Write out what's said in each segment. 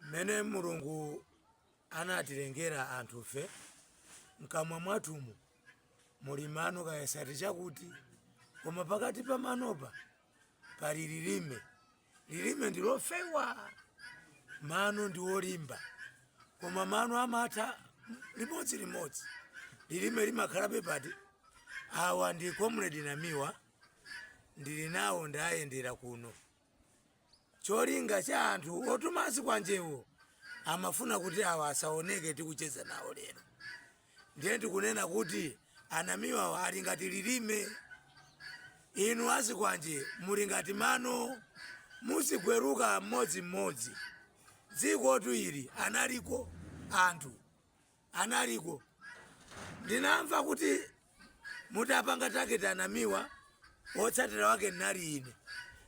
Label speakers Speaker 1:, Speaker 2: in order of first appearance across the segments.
Speaker 1: Mmene Mulungu anatilengera anthufe, mkamwa mwathumu muli mano kayesati chakuti, koma pakati pa manopa pali lilime. Lilime ndi lofewa, mano ndi olimba, koma mano amatha limodzi limodzi, lilime limakhalabe pati. Awa ndi Comrade Namiwa, ndili nawo, ndayendera kuno. Cholinga cha anthu otuma azikwanjewo amafuna kuti awa asaoneke tikucheza nawo lero. Ndiye ndikunena kuti anamiwawo ali ngati lilime, inu azikwanje muli ngati mano, muzigweruka mmodzimmodzi. Dzikotu ili analiko anthu, analiko. Ndinamva kuti mutapanga target anamiwa, wotsatira wake ndinali ine,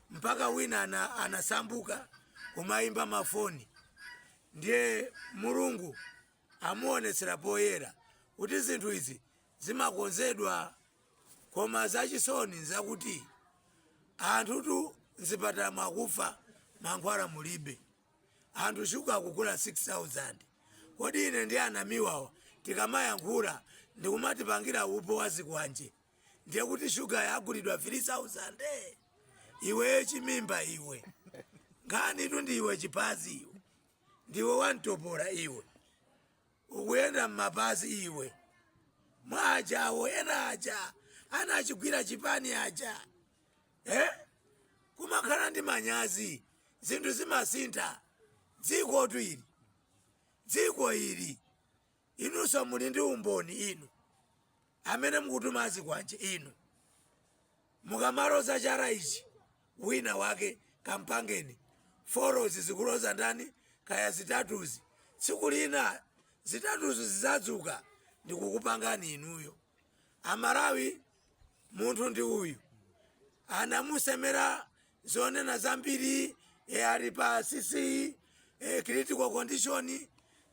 Speaker 1: mpaka wina anasambuka kumayimba mafoni. Ndiye Mulungu amuonetsera poyera kuti zinthu izi zimakonzedwa. Koma zachisoni nzakuti anthutu mzipatala mwakufa, mankhwala mulibe, anthu shuga akugula 6000. Kodi ine ndi anamiwawa tikamayankhula ndikumatipangira upo wa zikwanje, ndiye kuti shuga yagulidwa 3000? Iwe chimimba iwe, nkhani tu ndiwe chipazi iwe, ndiwe wamtopola iwe, ukuyenda mmapazi iwe. Mwajawo ena aja anachigwira chipani aja, eh? Kumakhala ndi manyazi, zinthu zimasintha. Dzikotu ili, dziko ili, inunso muli ndi umboni, inu amene mukutuma azikwanje inu. Mukamaloza chala ichi wina wake kampangeni forozi zikuloza ndani, kaya zitatuzi, tsiku lina zitatuzi zizadzuka ndikukupangani inuyo. Amalawi, munthu ndi uyu anamusemera zonena zambiri, ali pa cc critical condition.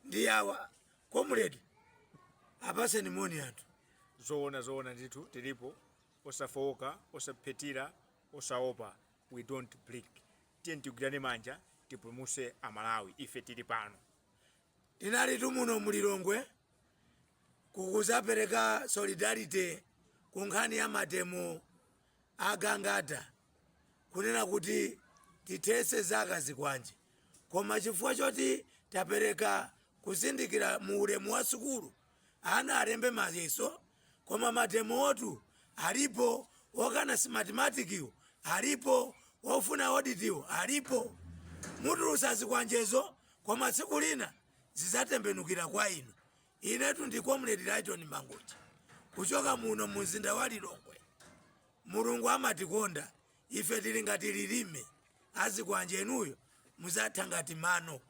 Speaker 1: Ndi awa comrade, apaseni moni anthu.
Speaker 2: Zoona, zoona ndithu, tilipo osafowoka, osaphetira, osaopa. We don't blink. Tiye tigwirane manja, tipulumuse Amalawi. Ife tili pano.
Speaker 1: Tinali tumuno mulilongwe kukuzapereka solidarity ku nkhani ya mademo agangata, kunena kuti tithetse zaka zikwanje, koma chifukwa choti tapereka kuzindikira mu ulemu wa sukulu, ana alembe mayeso, koma mademo otu alipo, wokana Smartmaticwo alipo, wofuna auditwo alipo. Mutulusa zikwanjezo, koma tsiku lina zidzatembenukira kwa inu. Inetu ndi Comrade Lighton Mangochi kuchoka muno mu mzinda wa Lilongwe. Mulungu amatikonda ife, tili ngati lilime, azikwanje inuyo muzatha ngati mano.